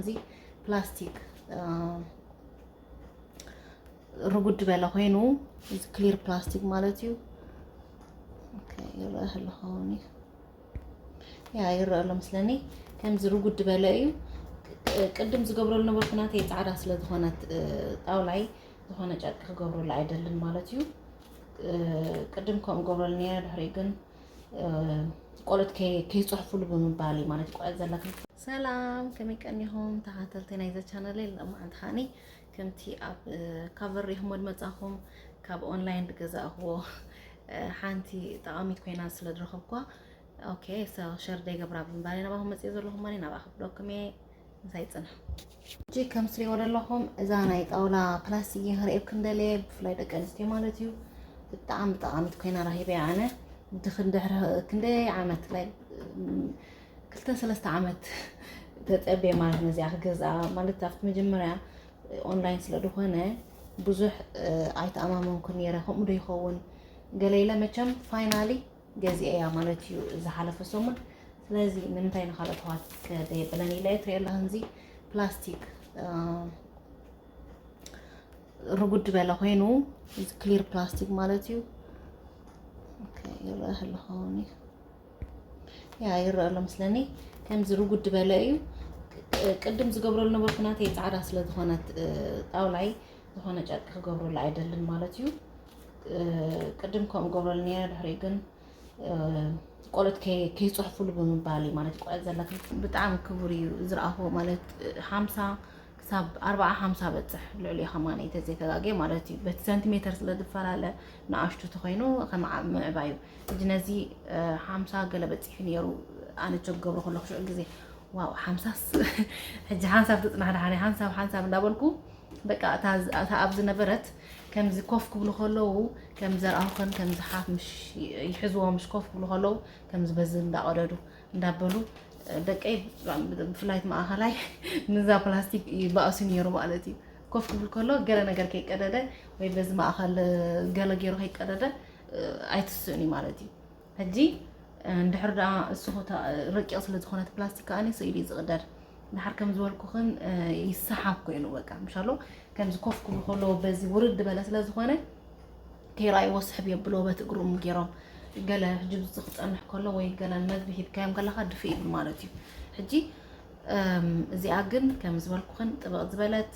እዚ ፕላስቲክ ርጉድ በለ ኮይኑ፣ እዚ ክሊር ፕላስቲክ ማለት እዩ። ይረአ ኣለኸውን፣ ያ ይረአ ኣሎ መስለኒ። ከምዚ ርጉድ በለ እዩ። ቅድም ዝገብረሉ ነበርኩ ናተይ ፃዕዳ ስለ ዝኾነት ጣውላይ ዝኾነ ጨርቂ ክገብረሉ ኣይደልን ማለት እዩ። ቅድም ከምኡ ገብረሉ ነረ፣ ድሕሪ ግን ቆልዑት ከይፅሕፉሉ ብምባል እዩ ማለት እዩ። ቆልዑት ዘለክን ሰላም፣ ከመይ ቀኒኹም ተኸታተልቲ ናይዘ ቻነለይ? ለማዓንቲ ከዓኒ ከምቲ ኣብ ካቨር ሪኹሞ ዝመጻኹም ካብ ኦንላይን ዝገዛእኽዎ ሓንቲ ጠቓሚት ኮይና ስለ ዝረኸብኳ፣ ኦኬ፣ ሸር ደይገብራ ብምባል ናባኹም መጽእ ዘለኹም ማኒ ናባኹ ብሎክም እየ። ምሳይ ጽንሑ። እጂ ከም ስሪዎ ዘለኹም እዛ ናይ ጣውላ ፕላስቲክ እየ ክርእየኩም ደልየ። ብፍላይ ደቂ ኣንስትዮ ማለት እዩ። ብጣዕሚ ጠቓሚት ኮይና ረኺበያ ኣነ። ድኽን ድሕሪ ክንደይ ዓመት ላይ ክልተ ሰለስተ ዓመት ተጸብየ ማለት ነዚኣ ክገዝኣ ማለት ኣብቲ መጀመርያ ኦንላይን ስለ ዝኾነ ብዙሕ ኣይተኣማመንኩ ነረ። ከምኡ ዶ ይኸውን ገለ ኢለ መቸም ፋይናሊ ገዚአ እያ ማለት እዩ ዝሓለፈ ሰሙን። ስለዚ ንምንታይ ንኻልኦት ኣሕዋት ከደየብለን ኢለ እየ። ትሪኦ ኣለኽን እዚ ፕላስቲክ ርጉድ በለ ኮይኑ፣ እዚ ክሊር ፕላስቲክ ማለት እዩ። ይረአ ኣለኸውን፣ ያ ይረአ ኣሎ መስለኒ። ከምዚ ርጉድ በለ እዩ። ቅድም ዝገብረሉ ነበርኩ ናተይ ፃዕዳ ስለ ዝኾነት ጣውላይ ዝኾነ ጨርቂ ክገብረሉ ኣይደልን ማለት እዩ። ቅድም ከምኡ ገብረሉ ነረ፣ ድሕሪ ግን ቆልዑት ከይፅሕፉሉ ብምባል እዩ ማለት እዩ። ቆልዑት ዘለክን ብጣዕሚ ክቡር እዩ ዝረኣኹዎ ማለት ሓምሳ ክሳብ ኣርባዓ ሓምሳ በፅሕ ልዕሊኡ ከማን ተዘይተጋግየ ማለት እዩ። በቲ ሰንቲሜተር ስለ ዝፈላለ ንኣሽቱ ተኮይኑ ከም ምዕባይ እዩ። ሕጂ ነዚ ሓምሳ ገለ በፂሑ ነይሩ ኣነ ቸክ ገብሮ ከለኩ ሽዑ ግዜ ዋው ሓምሳስ ሕጂ ሓንሳብ ትፅናሕ ደሓን ሓንሳብ ሓንሳብ እንዳበልኩ በቃ እታ ኣብ ዝነበረት ከምዚ ኮፍ ክብሉ ከለዉ ከም ዘርኣኹን ከምዚ ሓፍ ምሽ ይሕዝዎ ምሽ ኮፍ ክብሉ ከለዉ ከምዚ በዚ እንዳቐደዱ እንዳበሉ ደቀይ ብፍላይ ማእኸላይ ንዛ ፕላስቲክ ይባእሱ ነይሩ ማለት እዩ። ኮፍ ክብል ከሎ ገለ ነገር ከይቀደደ ወይ በዚ ማእኸል ገለ ገይሩ ከይቀደደ ኣይትስእን እዩ ማለት እዩ። ሕጂ እንድሕር ደኣ እሱ ረቂቕ ስለ ዝኾነት ፕላስቲክ ከኣኒ ስኢሉ እዩ ዝቕደድ። ድሓር ከም ዝበልኩኽን ይሰሓብ ኮይኑ በቃ ምሻሎ ከምዚ ኮፍ ክብሉ ከለዉ በዚ ውርድ በለ ስለ ዝኾነ ከይረኣይዎ ስሕብ የብልዎ በቲ እግሮም ገይሮም ገለ ሕጂ ብዚ ክፀንሕ ከሎ ወይ ገለ መግቢ ሂብካዮም ከለኻ ድፍእ ይብል ማለት እዩ። ሕጂ እዚኣ ግን ከም ዝበልኩኽን ጥብቕ ዝበለት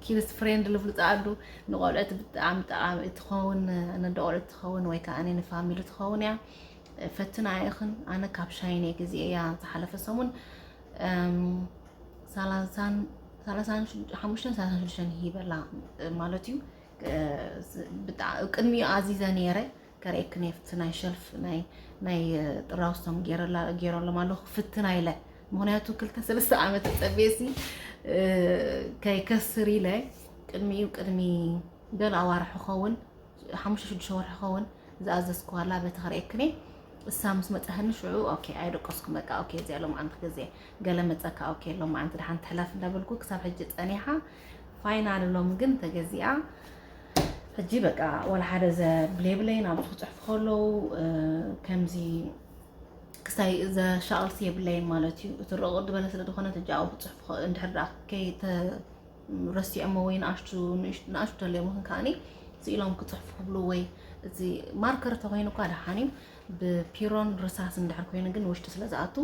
ኪድስ ፍሬንድሊ ፍልፃ ኣሉ ንቆልዑት ብጣዕሚ ጠቓሚ ትኸውን ነደ ቆልዑት ትኸውን ወይ ከዓ ንፋሚሊ ትኸውን እያ። ፈትና ኢኽን ኣነ ካብ ሻይን እየ ግዜ እያ ዝሓለፈ ሰሙን ሰላሳን ሓሙሽተን ሰላሳን ሽዱሽተን ሂበላ ማለት እዩ። ቅድሚኡ ኣዚዘ ነይረ ከርእየክን እየ። ናይ ሸልፍ ናይ ጥራውስቶም ገይረሎም ኣለኹ ፍትና ኢለ ምክንያቱ ክልተ ሰለስተ ዓመት ተፀብየሲ ከይከስር ኢለ ቅድሚኡ ቅድሚ ገለ ኣዋርሕ ክኸውን ሓሙሽተ ሽዱሽተ ወርሒ ክኸውን ዝኣዘዝኩዋላ በቲ ከርእየክን እየ። እሳ ምስ መፀህኒ ሽዑ ኦኬ ኣይደቀስኩም በቃ ኦኬ እዚኣ ሎማዓንቲ ግዜ ገለ መፀካ ኦኬ ሎማዓንቲ ደሓን ትሕለፍ እንዳበልኩ ክሳብ ሕጂ ፀኒሓ ፋይናል ሎም ግን ተገዚኣ ሕጂ በቃ ወላ ሓደ ዘብል የብለይን ኣብዚ ክፅሕፉ ከለዉ ከምዚ ክሳይ ዘሻቕልሲ የብለይን ማለት እዩ። እቲ ርቕ ዝበለ ስለ ዝኾነ ሕጂ ኣብኡ ክፅሕፉ እንድሕር ደኣ ከይተ ረሲዐሞ ወይ ንኣሽቱ ንኣሽቱ ተለዮም ን ከዓኒ ስኢሎም ክፅሕፉ ክብሉ ወይ እዚ ማርከር ተኮይኑ እኳ ደሓን እዩ። ብፒሮን ርሳስ እንድሕር ኮይኑ ግን ውሽጢ ስለ ዝኣቱ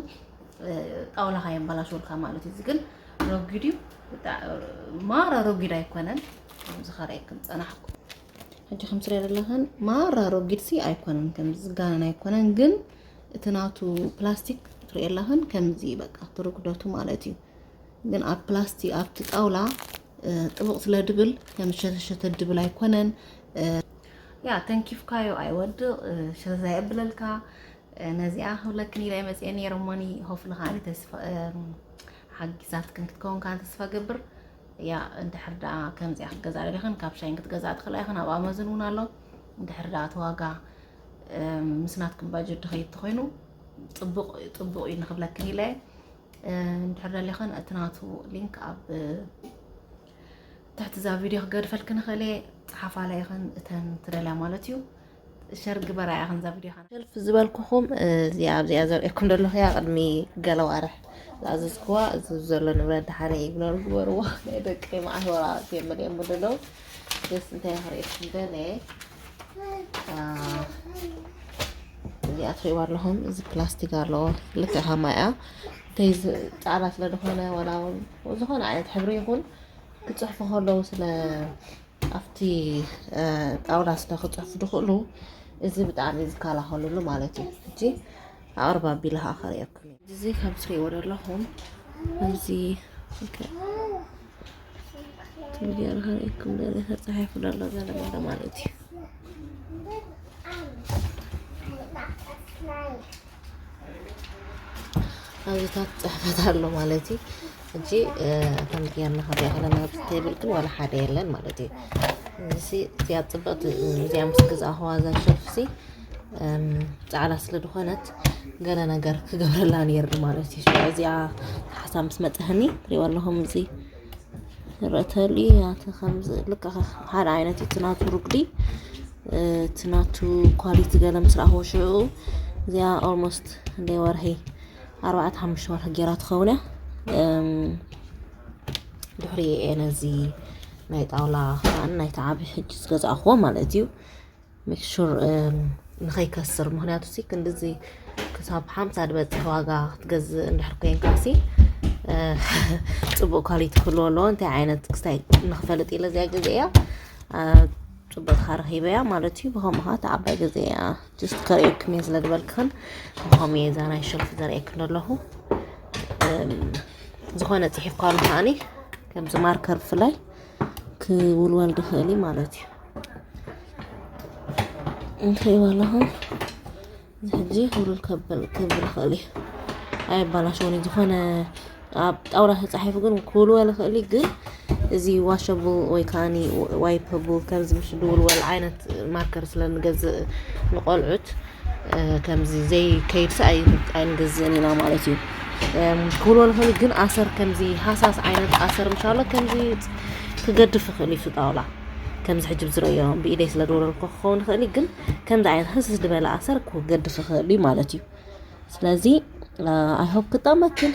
ጣውላኻ የበላሽወልካ ማለት እዩ። እዚ ግን ረጒድ እዩ። ማራ ረጒድ ኣይኮነን። ዝኸረየክም ፀናሕኩ ሕጂ ከም ስለ ዘለኸን ማራ ረጒድ ሲ ኣይኮነን፣ ከም ዝጋነን ኣይኮነን። ግን እቲ ናቱ ፕላስቲክ ትሪኦ ኣለኽን ከምዚ በቃ ትርጉደቱ ማለት እዩ። ግን ኣብ ፕላስቲክ ኣብቲ ጣውላ ጥብቕ ስለ ድብል ከም ሸተሸተ ድብል ኣይኮነን። ያ ተንኪፍካዮ ኣይወድቕ ሸተዛ የብለልካ። ነዚኣ ክብለክን ኢለ መፅአ ነይረ ሞኒ ሆፍሊ ከዓኒ ተስፋ ሓጊዛትክን ክትከውን ከዓ ተስፋ ገብር። ያ እንድሕር ደኣ ከምዚኣ ክትገዛ ደሊኽን ካብ ሻይን ክትገዛ ትኽእላ ኢኽን ኣብ ኣማዞን እውን ኣሎ። እንድሕር ደኣ እቲ ዋጋ ምስ ናትኩም ባጀት ድኸይድ ተኾይኑ ፅቡቕ ፅቡቕ እዩ ንኽብለክን ኢለ። እንድሕር ደሊኽን እቲ ናቱ ሊንክ ኣብ ትሕቲ እዛ ቪድዮ ክገድፈልክን ንኽእል እየ። ፀሓፋላ ኢኽን እተን ትደልያ ማለት እዩ። ሸር ግበራ ኢኽን እዛ ቪድዮ ኸነ ሸልፍ ዝበልኩኹም እዚኣ ኣብዚኣ ዘርእየኩም ዘለኹ እያ ቅድሚ ገለ ዋርሕ ዝኣዘዝክዋ፣ እዚ ዘሎ ንብረት ደሓነ ኢግኖር ግበርዎ። ናይ ደቀይ መዓት ወረቓቕቲ እዮም መሊኦም ዘለዉ። ደስ እንታይ ክርእየኩም ደለ። እዚኣ ትርእይዋ ኣለኹም፣ እዚ ፕላስቲክ ኣለዎ። ልክዕ ከማይ እያ። እንተይ ዝ-፣ ጻዕዳ ስለ ዝኾነ፣ ዋላ እውን ዝኾነ ዓይነት ሕብሪ ይኹን፣ ክጽሕፉ ከለዉ ስለ ኣብቲ፣ እ፣ ጣውላ ስለ ክጽሕፉ ድኽእሉ፣ እዚ ብጣዕሚ ዝከላኸሉሉ ማለት እዩ። ሕጂ ኣቕርብ ኣቢለ ኸኣ ከርእየኩም እዩ። እዚ ከም ትርእይዎ ዘለኹም፣ ኣብዚ፣ ኦኬ፣ እቲ ቪድዮ ከርእየኩም ደለ፣ ተጻሒፉ ደሎ ገለ ገለ ማለት እዩ። ኣብዚታት ጽሕፈት ኣሎ ማለት እዩ። ሕጂ፣ እ፣ ከምዚ ጌርና ክንሪኦ ከለና ኣብዚ ቴብል ግን ዋላ ሓደ የለን ማለት እዩ። እዚ፣ እዚኣ ጽብቕቲ፣ እዚኣ ምስ ገዛእኽዋ እዛ ሸልፍሲ፣ እም፣ ጻዕዳ ስለ ዝኾነት ገለ ነገር ክገብረላ ነይሩ ማለት እዩ። ሽዑ እዚኣ ሓሳብ ምስ መጸህኒ፣ ትሪእዎ ኣለኹም፣ እዚ ይረአ ተልዩ፣ ያተ ከምዚ ልክዕ ሓደ ዓይነት እዩ። እቲ ናቱ ርጉዲ፣ እ፣ እቲ ናቱ ኳሊቲ ገለ ምስ ረኣኽዎ ሽዑ፣ እዚኣ ኦልሞስት እንደ ወርሒ ኣርባዕተ ሓሙሽተ ወርሒ ጌራ ትኸውን እያ። እም፣ ድሕሪ እየ ነዚ ናይ ጣውላ ከኣ ናይቲ ዓቢ ሕጂ ዝገዛእኽዎ ማለት እዩ። ሜክ ሹር፣ እም፣ ንኸይከስር፣ ምኽንያቱ ሲ ክንድዚ ክሳብ ሓምሳ ዝበጽሕ ዋጋ ክትገዝእ እንድሕር ኮይንካ ሲ፣ እ፣ ጽቡቕ ኳሊቲ ክህልዎ ኣለዎ። እንታይ ዓይነት ክስታይ ንኽፈልጥ ኢለ እዚኣ ገዚአ እያ። እ፣ ጽቡቕ ረኺበያ ማለት እዩ። ብኸምኡ ኸዓ እታ ዓባይ ገዚአ እያ። ጀስት ከርእየኩም እየ ስለ ዝበልክኽን፣ ብኸምኡ እየ እዛ ናይ ሸልፍ ዘርእየክን ዘለኹ። እም፣ ዝኾነ ጽሒፍካሉ ከዓኒ ከምዚ ማርከር ብፍላይ ክውልወል ድኽእል እዩ ማለት እዩ። እንታይ ባለኹም? እዚ ሕጂ ውልል ከብል፣ ክብል ይኽእል እዩ። ኣየባላሽውን እዩ። ዝኾነ ኣብ ጣውላ ተጻሒፉ ግን ክውልወል ይኽእል እዩ። ግን እዚ ዋሸብል ወይ ከዓኒ ዋይፐብል ከምዚ ምሽ ድውልወል ዓይነት ማርከር ስለ ንገዝእ ንቖልዑት፣ እ፣ ከምዚ ዘይከይድሲ ኣይ-፣ ኣይንገዝእን ኢና ማለት እዩ። እም፣ ክውልወል ይኽእል እዩ። ግን ኣሰር ከምዚ ሃሳስ ዓይነት ኣሰር ምሻሎ ከምዚ ክገድፍ ይኽእል እዩ እቲ ጣውላ። ከምዚ ሕጂ ብዝርእዮ ብኢደይ ስለ ድወለልኩ ክኸውን ይኽእል እዩ። ግን ከምዚ ዓይነት ህስስ ዝበለ ኣሰር ክገድፍ ይኽእል እዩ ማለት እዩ። ስለዚ፣ እ፣ ኣይ ሆፕ ክጠመክን።